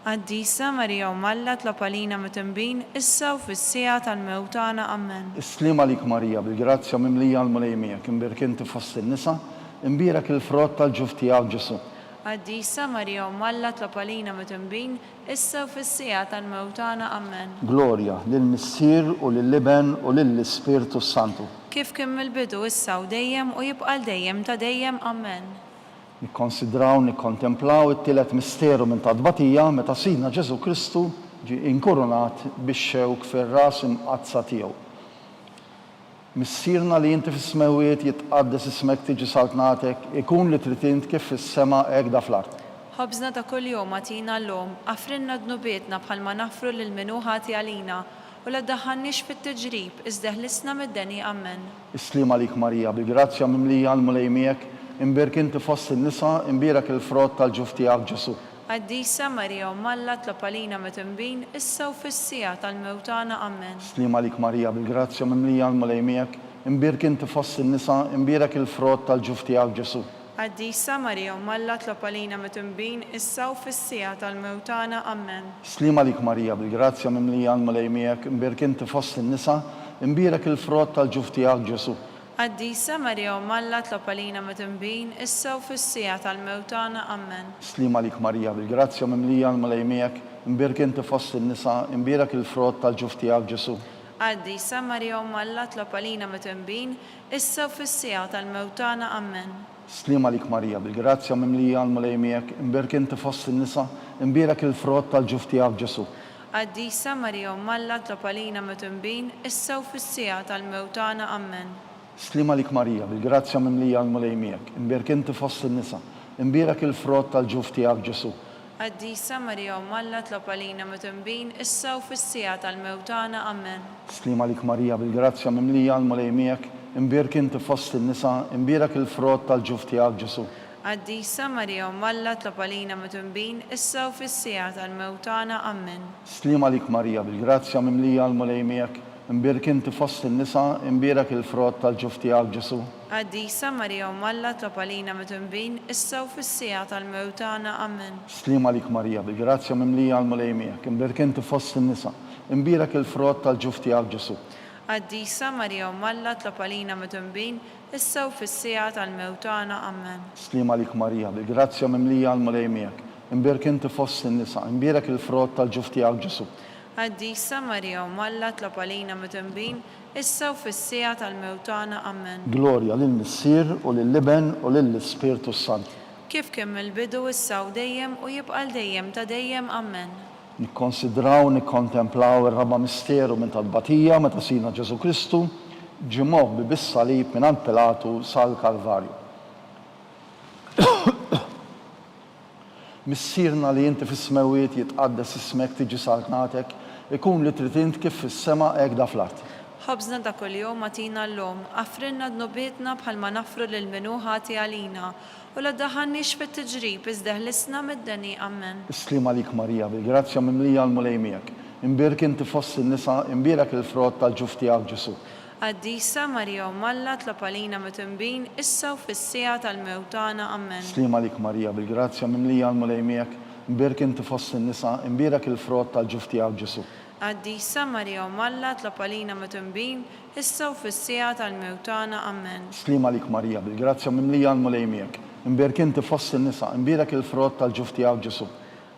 Qaddisa Marija Omm Alla tlob għalina midinbin, issa u fis-siegħa tal-mewt tagħna. Ammen. Is-sliem għalik Marija, bil-grazzja mimlija l-Mulej miegħek, imbierk inti fost in-nisa, imbierek il-frott tal-ġuf tiegħek Ġesù. Qaddisa Marija Omm Alla tlob għalina midinbin, issa u fis-siegħa tal-mewt tagħna. Ammen. Glorja lill-Missier u lill-Iben u lill-Ispirtu s-Santu. Kif kien mill-bidu, issa u dejjem, u jibqa' għal dejjem ta' dejjem. Ammen. Nikkonsidraw, nikkontemplaw it-tielet misteru minn tat-tbatija meta Sidna Ġesù Kristu ġie inkurunat bix-xewk fir-ras imqaddsa tiegħu. Missierna li inti fis-smewwiet, jitqaddes ismek, tiġi saltnatek, ikun li trid int kif fis-sema hekk da fl-art. Ħobżna ta' kuljum agħtina llum, aghfrilna dnubietna bħalma naghfru lil min hu ħati għalina. U la ddaħħalniex fit-tiġrib, iżda eħlisna mid-deni. Ammen. Is-sliem għalik Marija, bil-grazzja mimlija, l-Mulej miegħek, imbierk inti fost in-nisa, imbierek il-frott tal-ġuf tiegħek Ġesù. Qaddisa Marija Omm Alla tlob għalina midinbin, issa u fis-siegħa tal-mewt tagħna. Ammen. Sliem għalik Marija, bil-grazzja mimlija, l-Mulej miegħek, imbierk inti fost in-nisa, imbierek il-frott tal-ġuf tiegħek Ġesù. Qaddisa Marija Omm Alla tlob għalina midinbin, issa u fis-siegħa tal-mewt tagħna. Ammen. Sliem għalik Marija, bil-grazzja mimlija, l-Mulej miegħek, imbierk inti fost in-nisa, imbierek il-frott tal-ġuf tiegħek Ġesù. Qaddisa Marija Omm Alla tlob għalina midinbin, issa u fis-siegħa tal-mewt tagħna. Ammen. Sliem għalik Marija, bil-grazzja mimlija l-Mulej miegħek, imbierk inti fost in-nisa, imbierek il-frott tal-ġuf tiegħek Ġesù. Qaddisa Marija Omm Alla tlob għalina midinbin, issa u fis-siegħa tal-mewt tagħna. Ammen. Sliem għalik Marija, bil-grazzja mimlija l-Mulej miegħek, imbierk inti fost in-nisa, imbierek il-frott tal-ġuf tiegħek Ġesù. Qaddisa Marija Omm Alla tlob għalina midinbin, issa u fis-siegħa tal-mewt tagħna. Ammen. Sliem għalik Marija, bil-grazzja mimlija l-Mulej miegħek, imbierk inti fost in-nisa, imbierek il-frott tal-ġuf tiegħek Ġesù. Qaddisa Marija Omm Alla tlob għalina midinbin, issa u fis-siegħa tal-mewt tagħna. Ammen. Sliem għalik Marija, bil-grazzja mimlija l-Mulej miegħek, imbierk inti fost in-nisa, imbierek il-frott tal-ġuf tiegħek Ġesù. Qaddisa Marija Omm Alla tlob għalina midinbin, issa u fis-siegħa tal-mewt tagħna. Ammen. Sliem għalik Marija, bil-grazzja mimlija l-Mulej miegħek, imbierk inti fost in-nisa, imbierek il-frott tal-ġuf tiegħek Ġesù. Qaddisa Marija Omm Alla tlob għalina midinbin, issa u fis-siegħa tal-mewt tagħna. Ammen. Sliem għalik Marija, bil-grazzja mimlija l-Mulej miegħek, imbierk inti fost in-nisa, imbierek il-frott tal-ġuf tiegħek Ġesù. Qaddisa Marija Omm Alla tlob għalina midinbin, issa u fis-siegħa tal-mewt tagħna. Ammen. Sliem għalik Marija, bil-grazzja mimlija l-Mulej miegħek. Imbierk inti fost in-nisa, imbierek il-frott tal-ġuf tiegħek Ġesù. Qaddisa Marija Omm Alla tlob għalina midinbin, issa u fis-siegħa tal-mewt tagħna. Ammen. Glorja lill-Missier u lill-Iben u lill-Ispirtu s-Santu. Kif kien mill-bidu, issa u dejjem, u jibqa' għal dejjem ta' dejjem. Ammen. Nikkonsidraw, nikkontemplaw ir-raba' misteru minn tat-tbatija meta Sidna Ġesù Kristu ġie mgħobbi bis-salib mingħand Pilatu sal-Kalvarju. Missierna li inti fis-smewwiet, jitqaddes ismek, tiġi saltnatek, ikun li trid int kif fis-sema hekk da fl-art. Ħobżna ta' kuljum agħtina llum, aghfrilna dnubietna bħalma naghfru lil min hu ħati għalina, U la ddaħħalniex fit-tiġrib, iżda eħlisna mid-deni. Ammen. Is-sliem għalik Marija, bil-grazzja mimlija l-Mulej miegħek. Imbierk inti fost in-nisa, imbierek il-frott tal-ġuf tiegħek Ġesù. Qaddisa Marija Omm Alla tlob għalina midinbin, issa u fis-siegħa tal-mewt tagħna. Ammen. Sliem għalik Marija, bil-grazzja mimlija l-Mulej miegħek, imbierk inti fost in-nisa, imbierek il-frott tal-ġuf tiegħek Ġesù. Qaddisa Marija Omm Alla tlob għalina midinbin, issa u fis-siegħa tal-mewt tagħna. Ammen. Sliem għalik Marija, bil-grazzja mimlija l-Mulej miegħek. Imbierk inti fost in-nisa, imbierek il-frott tal-ġuf tiegħek Ġesù.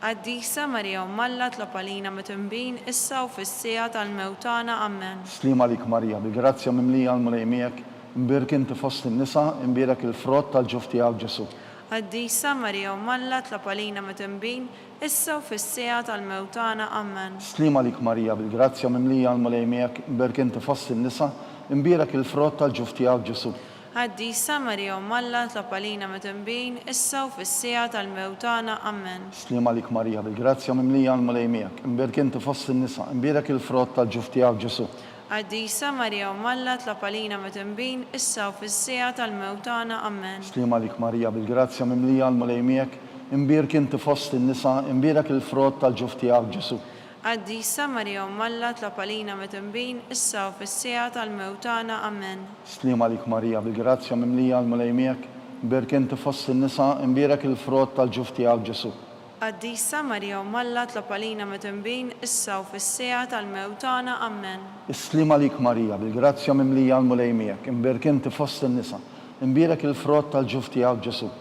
Qaddisa Marija Omm Alla tlob għalina midinbin, issa u fis-siegħa tal-mewt tagħna. Ammen. Sliem għalik Marija, bil-grazzja mimlija l-Mulej miegħek, imbierk inti fost in-nisa, imbierek il-frott tal-ġuf tiegħek Ġesù. Qaddisa Marija Omm Alla tlob għalina midinbin, issa u fis-siegħa tal-mewt tagħna. Ammen. Sliem għalik Marija, bil-grazzja mimlija l-Mulej miegħek, imbierk inti fost in-nisa, imbierek il-frott tal-ġuf tiegħek Ġesù. Qaddisa Marija Omm Alla tlob għalina midinbin, issa u fis-siegħa tal-mewt tagħna. Ammen. Sliem għalik Marija, bil-grazzja mimlija l-Mulej miegħek, imbierk inti fost in-nisa, imbierek il-frott tal-ġuf tiegħek Ġesù. Qaddisa Marija Omm Alla tlob għalina midinbin, issa u fis-siegħa tal-mewt tagħna. Ammen. Sliem għalik Marija, bil-grazzja mimlija l-Mulej miegħek, imbierk inti fost in-nisa, imbierek il-frott tal-ġuf tiegħek Ġesù. Qaddisa Marija Omm Alla tlob għalina midinbin, issa u fis-siegħa tal-mewt tagħna. Ammen. Sliem għalik Marija, bil-grazzja mimlija l-Mulej miegħek, imbierk inti fost in-nisa, imbierek il-frott tal-ġuf tiegħek Ġesù. Qaddisa Marija Omm Alla tlob għalina midinbin, issa u fis-siegħa tal-mewt tagħna. Ammen. Is-sliem għalik Marija, bil-grazzja mimlija l-Mulej miegħek, imbierk inti fost in-nisa, imbierek il-frott tal-ġuf tiegħek Ġesù.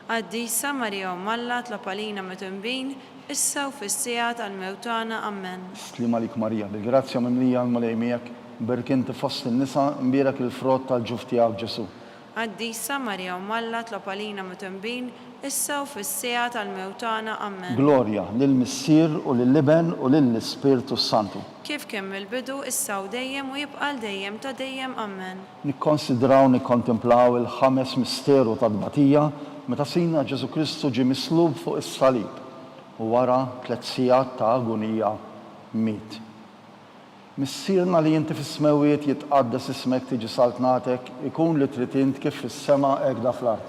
Qaddisa Marija Omm Alla tlob għalina midinbin, issa u fis-siegħa tal-mewt tagħna. Ammen. Is-sliem għalik Marija, bil-grazzja mimlija l-Mulej miegħek, imbierk inti fost in-nisa, imbierek il-frott tal-ġuf tiegħek Ġesù. Qaddisa Marija Omm Alla tlob għalina midinbin, issa u fis-siegħa tal-mewt tagħna. Ammen. Glorja lill-Missier u lill-Iben u lill-Ispirtu s-Santu. Kif kien mill-bidu, issa u dejjem u jibqa' għal dejjem ta' dejjem. Ammen. Nikkonsidraw, nikkontemplaw il-ħames misteru tat-tbatija meta Sidna Ġesù Kristu ġie mislub fuq is-salib u wara tlett sigħat ta' agunija miet. Missierna li inti fis-smewwiet jitqaddes ismek tiġi saltnatek ikun li trid int kif fis-sema hekk da fl-art.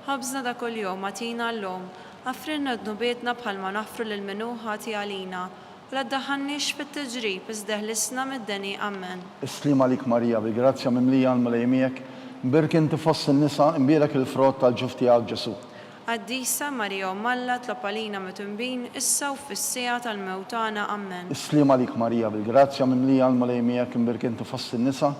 Ħobżna ta' kuljum agħtina llum. Aħfrilna dnubietna bħalma naħfru lil min hu ħati għalina. U la ddaħħalniex fit-tiġrib, iżda eħlisna mid-deni. Ammen. Is-sliem għalik Marija, bil-grazzja mimlija l-Mulej miegħek, mbierk inti fost in-nisa, imbierek il-frott tal-ġuf tiegħek Ġesù. Qaddisa Marija Omm Alla tlob għalina midinbin issa u fis-siegħa tal-mewt tagħna. Ammen. Is-sliem għalik Marija, bil-grazzja mimlija l-Mulej miegħek, imbierk inti fost in-nisa,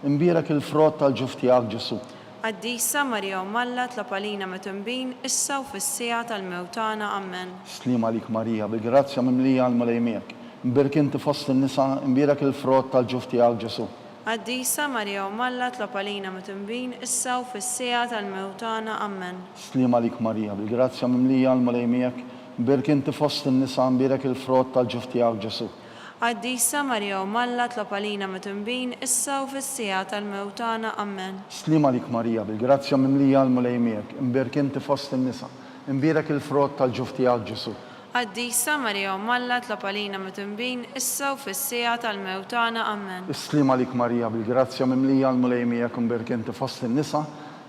imbierek il-frott tal-ġuf tiegħek Ġesù. Qaddisa Marija Omm Alla tlob għalina midinbin issa u fis-siegħa tal-mewt tagħna. Ammen. Is-sliem għalik Marija, bil-grazzja mimlija l-Mulej miegħek, imbierk inti fost in-nisa, imbierek il-frott tal-ġuf tiegħek Ġesù. Qaddisa Marija Omm Alla tlob għalina midinbin issa u fis-siegħa tal-mewt tagħna. Ammen. Sliem għalik Marija, bil-grazzja mimlija l-Mulej miegħek, mbierk inti fost in-nisa, mbierek il-frott tal-ġuf tiegħek Ġesù. Qaddisa Marija Omm Alla tlob għalina midinbin issa u fis-siegħa tal-mewt tagħna. Ammen. Sliem għalik Marija, bil-grazzja mimlija l-Mulej miegħek, imbierk inti fost in-nisa, imbierek il-frott tal-ġuf tiegħek Ġesù. Qaddisa Marija Omm Alla tlob għalina midinbin issa u fis-siegħa tal-mewt tagħna. Ammen. Is-sliem għalik Marija, bil-grazzja mimlija l-Mulej miegħek imbierk inti fost in-nisa,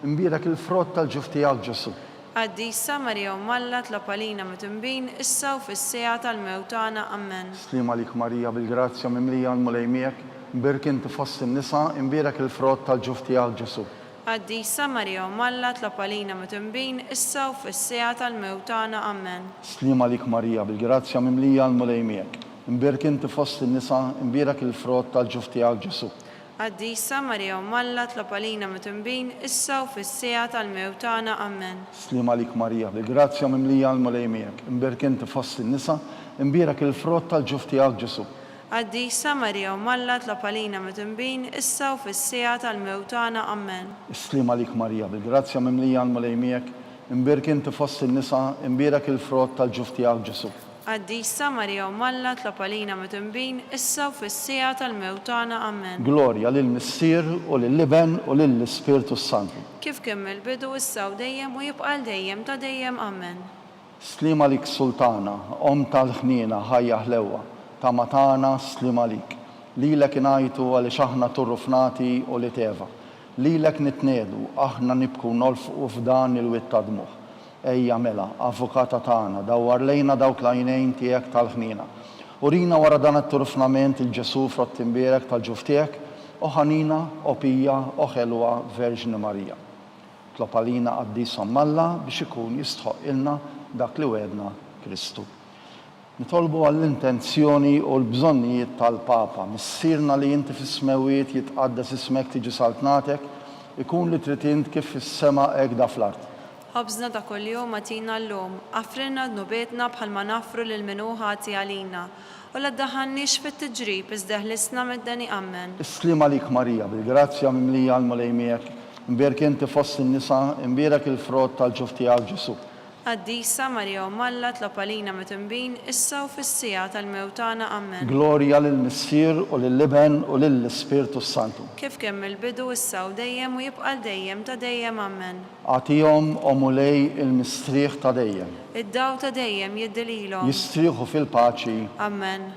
imbierek il-frott tal-ġuf tiegħek Ġesù. Qaddisa Marija Omm Alla tlob għalina midinbin issa u fis-siegħa tal-mewt tagħna. Ammen. Sliem għalik Marija, bil-grazzja mimlija l-Mulej miegħek, imbierk inti fost in-nisa, imbierek il-frott tal-ġuf tiegħek Ġesù. Qaddisa Marija Omm Alla tlob għalina midinbin issa u fis-siegħa tal-mewt tagħna. Ammen. Sliem għalik Marija, bil-grazzja mimlija l-Mulej miegħek. Imbierk inti fost in-nisa, imbierek il-frott tal-ġuf tiegħek Ġesù. Qaddisa Marija Omm Alla tlob għalina midinbin issa u fis-siegħa tal-mewt tagħna. Ammen. Sliem għalik Marija, bil-grazzja mimlija l-Mulej miegħek. Imbierk inti fost in-nisa, imbierek il-frott tal-ġuf tiegħek Ġesù. Qaddisa Marija Omm Alla tlob għalina midinbin issa u fis-siegħa tal-mewt tagħna. Ammen. Is-sliem għalik Marija, bil-grazzja mimlija l-Mulej miegħek, imbierk inti fost in-nisa, imbierek il-frott tal-ġuf tiegħek Ġesù. Qaddisa Marija Omm Alla tlob għalina midinbin issa u fis-siegħa tal-mewt tagħna. Ammen. Glorja lill-Missier u lill-Iben u lill-Ispirtu s-Santu. Kif kien mill-bidu, issa u dejjem u jibqa' għal dejjem ta' dejjem. Ammen. Sliem għalik Sultana, Omm tal-ħniena, ħajja ħlewwa, tama tagħna, sliem għalik. Lilek ingħajtu għaliex aħna turrufnati ulied Eva. Lilek nitniegħdu, aħna nibku u nolfqu f'dan il-wied ta' dmugħ. Ejja mela, Avukata tagħna, dawwar lejna dawk l-għajnejn tiegħek tal-ħniena. Urina wara dan it-turufnament 'il Ġesù frott imbierek tal-ġuf tiegħek, o ħanina, o pija, o ħelwa Verġni Marija. Tlob għalina Qaddis Omm Alla biex ikun jistħoqqilna dak li wegħedna Kristu. Nitolbu għall-intenzjoni u l-bżonnijiet tal-Papa. Missierna li inti fis-smewwiet jitqaddes ismek tiġi saltnatek, ikun li trid int kif fis-sema hekk da fl-art. Ħobżna ta' kuljum agħtina llum, aħfrilna dnubietna bħalma naħfru lil min hu ħati għalina, u la ddaħħalniex fit-tiġrib iżda eħlisna mid-deni. Ammen. Is-sliem għalik Marija, bil-grazzja mimlija l-Mulej miegħek, imbierka inti fost in-nisa, imbierek il-frott tal-ġuf tiegħek Ġesù. Qaddisa Marija Omm Alla tlob għalina midinbin, issa u fis-siegħa tal-mewt tagħna. Ammen. Glorja lill-Missier u lill-Iben u lill-Ispirtu s-Santu. Kif kien mill-bidu, issa u dejjem u jibqa' għal dejjem ta' dejjem. Ammen. Agħtihom, o Mulej, il-mistrieħ ta' dejjem. Id-dawl ta' dejjem jiddi lilhom. Jistrieħu fil-paċi. Ammen.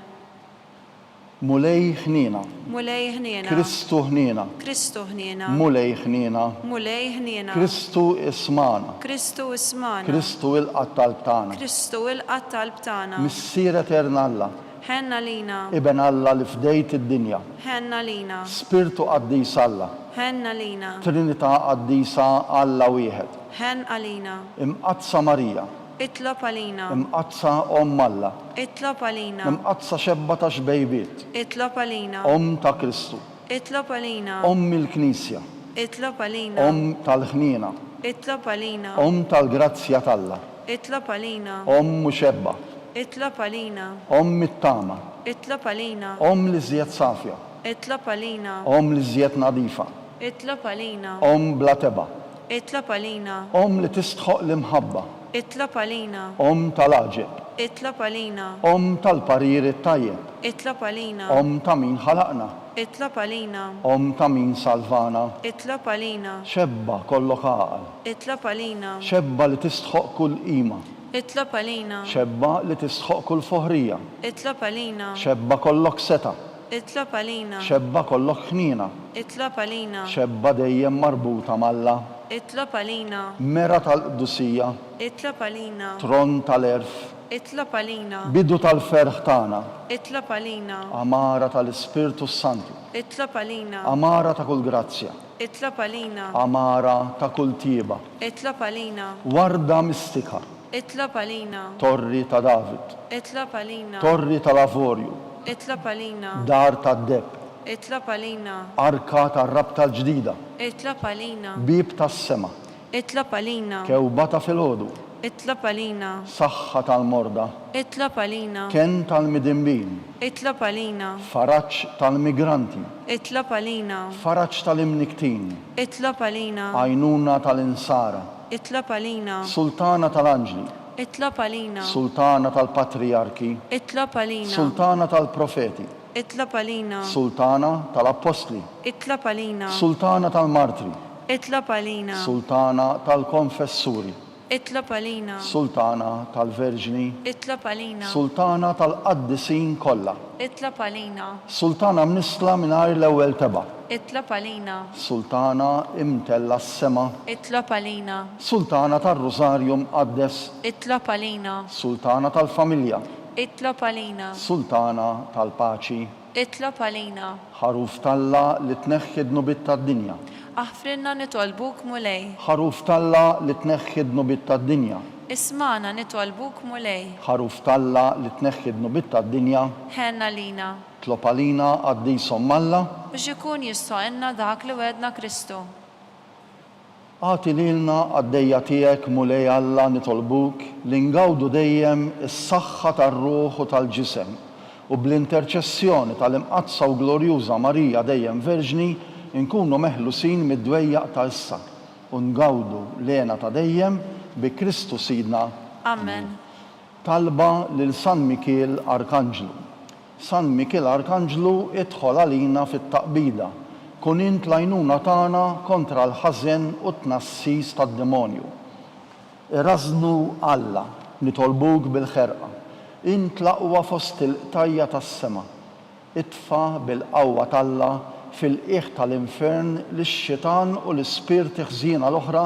Mulej ħniena. Mulej ħniena. Kristu ħniena. Kristu ħniena. Mulej ħniena. Mulej ħniena. Kristu ismagħna. Kristu ismagħna. Kristu ilqa' t-talb tagħna. Kristu ilqa' t-talb tagħna. Missier etern Alla. Ħenn għalina. Iben Alla li fdejt id-dinja. Ħenn għalina. Spirtu Qaddis Alla. Ħenn għalina. Trinità Qaddisa Alla wieħed. Ħenn għalina. Imqaddsa Marija. Itlob għalina. Imqaddsa Omm Alla. Itlob għalina. Imqaddsa xebba ta' xbejbiet. Itlob għalina. Omm ta' Kristu. Itlob għalina. Omm il-Knisja. Itlob għalina. Omm tal-ħniena. Itlob għalina. Omm tal-grazzja t'Alla. Itlob għalina. Omm u xebba. Itlob għalina. Omm it-tama. Itlob għalina. Omm l-iżjed safja. Itlob għalina. Omm l-iżjed nadifa. Itlob għalina. Omm bla tebgħa. Itlob għalina. Omm li tistħoqq l-imħabba. Itlob għalina. Omm tal-għaġeb. Itlob għalina. Omm tal-parir it-tajjeb. Itlob għalina. Omm ta' min ħalaqna. Itlob għalina. Omm ta' min salvana. Itlob għalina. Xebba kollok għaqal. Itlob għalina. Xebba li tistħoqq kull qima. Itlob għalina. Xebba li tistħoqq kull foħrija. Itlob għalina. Xebba kollok setgħa. Itlob għalina. Xebba kollok ħniena. Itlob għalina. Xebba dejjem marbuta m'Alla. Itlob għalina. Mera tal-qdusija. Itlob għalina. Tron tal-għerf. Itlob għalina. Bidu tal-ferħ tagħna. Itlob għalina. Għamara tal-Ispirtu s-Santu. Itlob għalina. Għamara ta' kull grazzja. Itlob għalina. Għamara ta' kull tjieba. Itlob għalina. Warda mistika. Itlob għalina. Torri ta' David. Itlob għalina. Torri tal-avorju. Itlob għalina. Dar tad-deheb. Itlob għalina. Arka tar-rabta l-ġdida. Itlob għalina. Bieb tas-sema. Itlob għalina. Kewba ta' filgħodu. Itlob għalina. Saħħa tal-morda. Itlob għalina. Kenn tal-midinbin. Itlob għalina. Faraġ tal-migranti. Itlob għalina. Faraġ tal-imnikktin. Itlob għalina. Għajnuna tal-insara. Itlob għalina. Sultana tal-anġli. Itlob għalina. Sultana tal-patrijarki. Itlob għalina. Sultana tal-profeti. Itlob għalina. Sultana tal-appostli. Itlob għalina. Sultana tal-martri. Itlob għalina. Sultana tal-konfessuri. Itlob għalina. Sultana tal-verġni. Itlob għalina. Sultana tal-qaddisin kollha. Itlob għalina. Sultana mnissla mingħajr l-ewwel tebgħa. Itlob għalina. Sultana imtellgħa s-sema. Itlob għalina. Sultana tar-Rużarju Mqaddes. Itlob għalina. Sultana tal-familja. Itlob għalina. Sultana tal-paċi. Itlob għalina. Ħaruf t'Alla li tneħħi d-dnubiet tad-dinja. Aħfrilna nitolbuk Mulej. Ħaruf t'Alla li tneħħi d-dnubiet tad-dinja. Ismagħna nitolbuk Mulej. Ħaruf t'Alla li tneħħi d-dnubiet tad-dinja. Ħenn għalina. Tlob għalina Qaddis Omm Alla. Biex ikun jistħoqilna dak li wegħedna Kristu. Agħti lilna, qaddejja tiegħek, Mulej Alla, nitolbuk li ngawdu dejjem is-saħħa tar-ruħ u tal-ġisem, u bl-interċessjoni tal-Imqaddsa u Glorjuża Marija dejjem Verġni nkunu meħlusin mid-dwejjaq ta' issa, u ngawdu l-hena ta' dejjem, bi Kristu Sidna. Amen. Talba lil San Mikiel Arkanġlu. San Mikiel Arkanġlu idħol għalina fit-taqbida, kun int l-għajnuna tagħna kontra l-ħażen u t-tnassis tad-demonju. Irażżnu Alla, nitolbuk bil-ħerqa, int l-aqwa fost il-qtajja' tas-sema, itfa' bil-qawwa t'Alla fil-qiegħ tal-infern lix-xitan u l-ispirti ħżiena l-oħra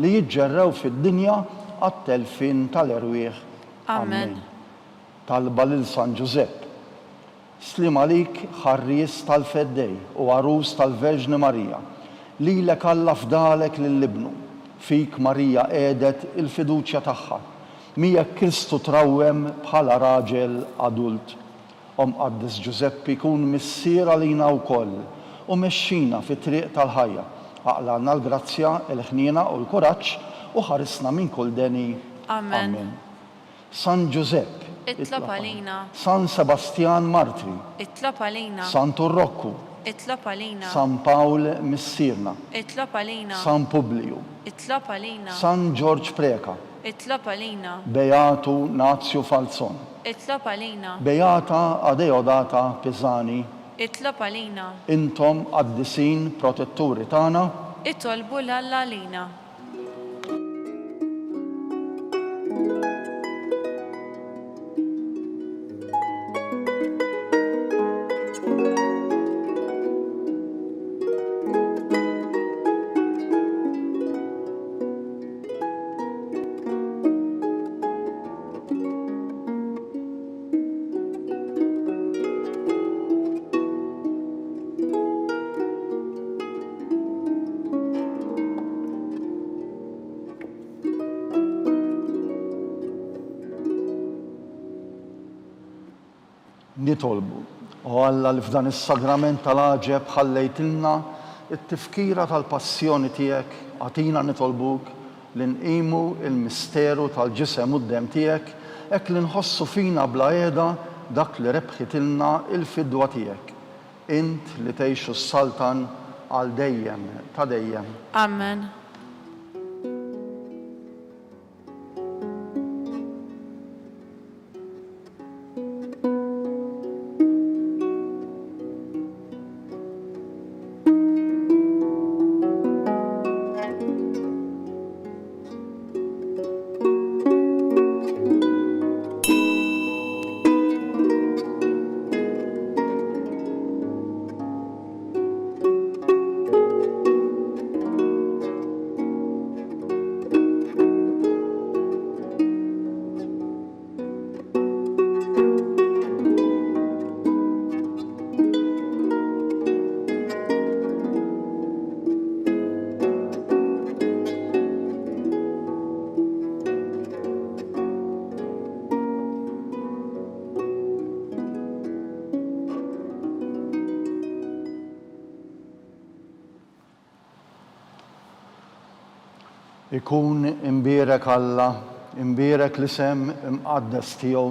li jiġġerrew fid-dinja għat-telfien tal-erwieħ. Amen. Talba lil San Ġużepp. Sliem għalik ħarries tal-Feddej u għarus tal-Verġni Marija. Lilek Alla fdalek lil Ibnu. Fik Marija qiegħdet il-fiduċja tagħha. Miegħek Kristu trawwem bħala raġel adult. O Mqaddes Ġużeppi kun missier għalina wkoll u mexxina fit-triq tal-ħajja. Aqlgħalna l-grazzja, il-ħniena u l-kuraġġ u ħarisna minn kull deni. Amen. San Ġużepp. Itlob għalina. San Sebastjan Martri. Itlob għalina. Santu Rokku. Itlob għalina. San Pawl Missierna. Itlob għalina. San Publiju. Itlob għalina. San Ġorġ Preca. Itlob għalina. Beatu Nazju Falzon. Itlob għalina. Beata Adeodata Pisani. Itlob għalina. Intom qaddisin protetturi tagħna. Itolbu 'l Alla għalina. Nitolbu, O Alla li f'dan is-sagrament tal-għaġeb ħallejtilna t-tifkira tal-passjoni tiegħek, agħtina nitolbuk li nqimu l-misteru tal-ġisem u d-demm tiegħek hekk li nħossu fina bla qiegħda dak li rebħitilna l-fidwa tiegħek. Int li tgħix u ssaltan għal dejjem ta' dejjem. Amen. Ikun imbierek Alla, imbierek l-isem imqaddes tiegħu,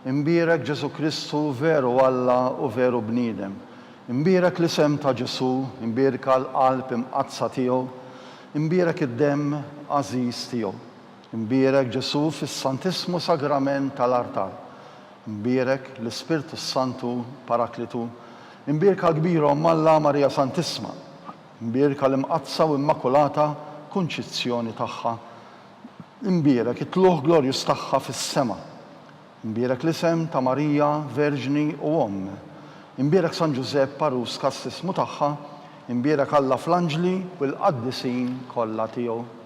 imbierek Ġesù Kristu veru Alla u veru bniedem. Imbierek l-isem ta' Ġesù, imbierka l-Qalb Imqaddsa tiegħu, imbierek id-demm għażiż tiegħu. Imbierek Ġesù fis-Santissmu Sagrament tal-artal. Imbierek l-Ispirtu s-Santu Paraklitu. Imbierka l-kbira Omm Alla Marija Santissma. Imbierka l-Imqaddsa u Immakulata Kunċizzjoni tagħha. Imbierek it-tlugħ glorjuż tagħha fis-sema. Imbierek l-isem ta' Marija, Verġni u Omm. Imbierek San Ġużepp għarus kastissmu tagħha. Imbierek Alla fl-anġli u l-qaddisin kollha tiegħu.